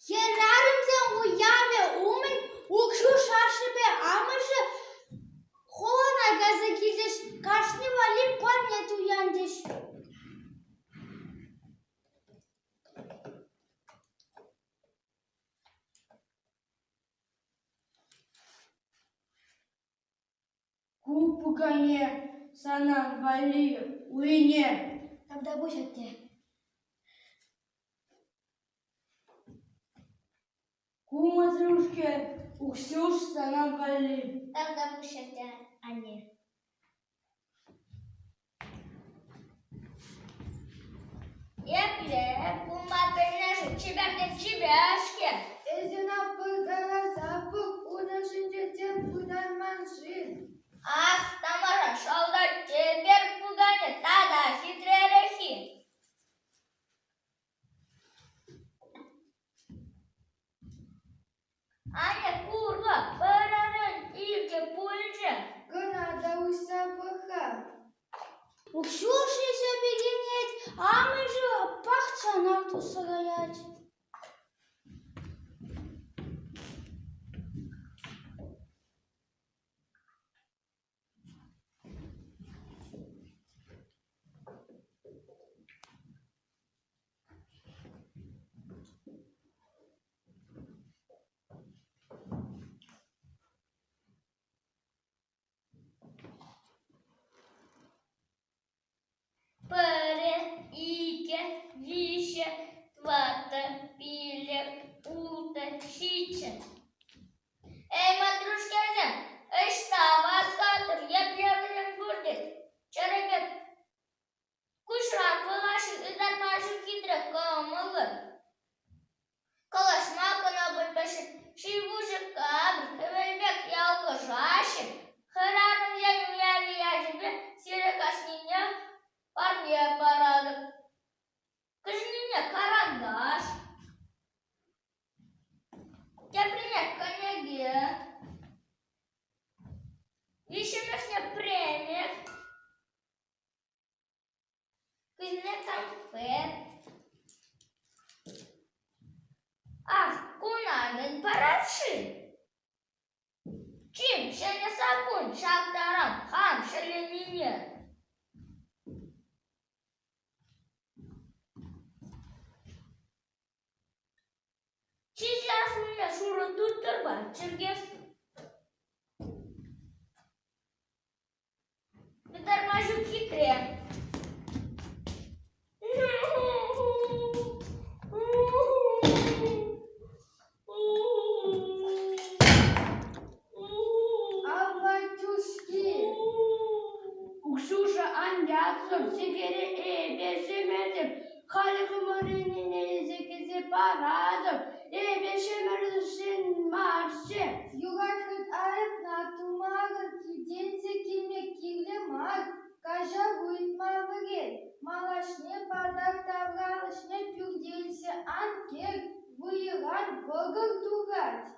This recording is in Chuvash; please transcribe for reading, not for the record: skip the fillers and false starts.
Хӗрарӑмсен уявӗ умӗн Укҫу ашшӗпе амӑшӗ хулана кайса килчӗҫ, кашни валли парне туянчӗҫ. Ку пукане сана валли Урине. Тавтапуҫ, атте. Ку матрӳшке Укҫуш сана валли. Тавтапуҫ, атте, анне. Епле пулма пӗлнӗ-ши чипертен чипер-ҫке? Эсӗ ӑна пӑркаласа пӑх, ун ӑшӗнче тем пытарман-ши? Ах, Тамара, шалта чипер пукане тата хитререххи. Аня курва пӗрерӗн илчӗ пулчӗ. Кӑна та уҫса пӑх-ха. Укҫу шыҫӑ пикенет, амӑшӗ пахчана тухса каять. Пӗрре, иккӗ, виҫҫӗ, тӑваттӑ, пилӗк, улттӑ, ҫиччӗ. Эй, матрушкасем, ӑҫта васкатӑр, епле вӗсем пурте чӗрӗ пек Куҫран пӑхаҫҫӗ ытарма ҫук хитре кӑмӑллӑ. Калаҫма кӑна пӗлмеҫҫӗ, ҫи-пуҫӗ капӑр, хӗвел пек ялкӑшаҫҫӗ. Хӗрарӑмсен уявӗ ячӗпе сире кашнинех парне паратӑп. Кӗҫӗннине карандаш, теприне кӗнеке, виҫҫӗмӗшне премӗк. Кӳлнӗ конфет. Ах, куна мӗн парас-ши? Чим, ҫӗнӗ саппун ҫак таран хам ҫӗленине. Чи аслине шурӑ туттӑрпа чӗркес. Ытарма ҫук хитре. Авватюшки! Укҫуша ан ятсӑр, сехере эпӗ ҫӗмӗртӗм, халӗ хӑмӑрӗнне илсе килсе паратӑп, эпӗ ҫӗмӗрсшӗн марччӗ. Юрать хӑть айӑпна тумарӑн, килтенсе килме кирлӗ мар, каҫару ыйтма вӗрен. Малашне патак тавралӑхне пӳрте илсе ан кӗр, вӑйӑран вӑкӑр тухать.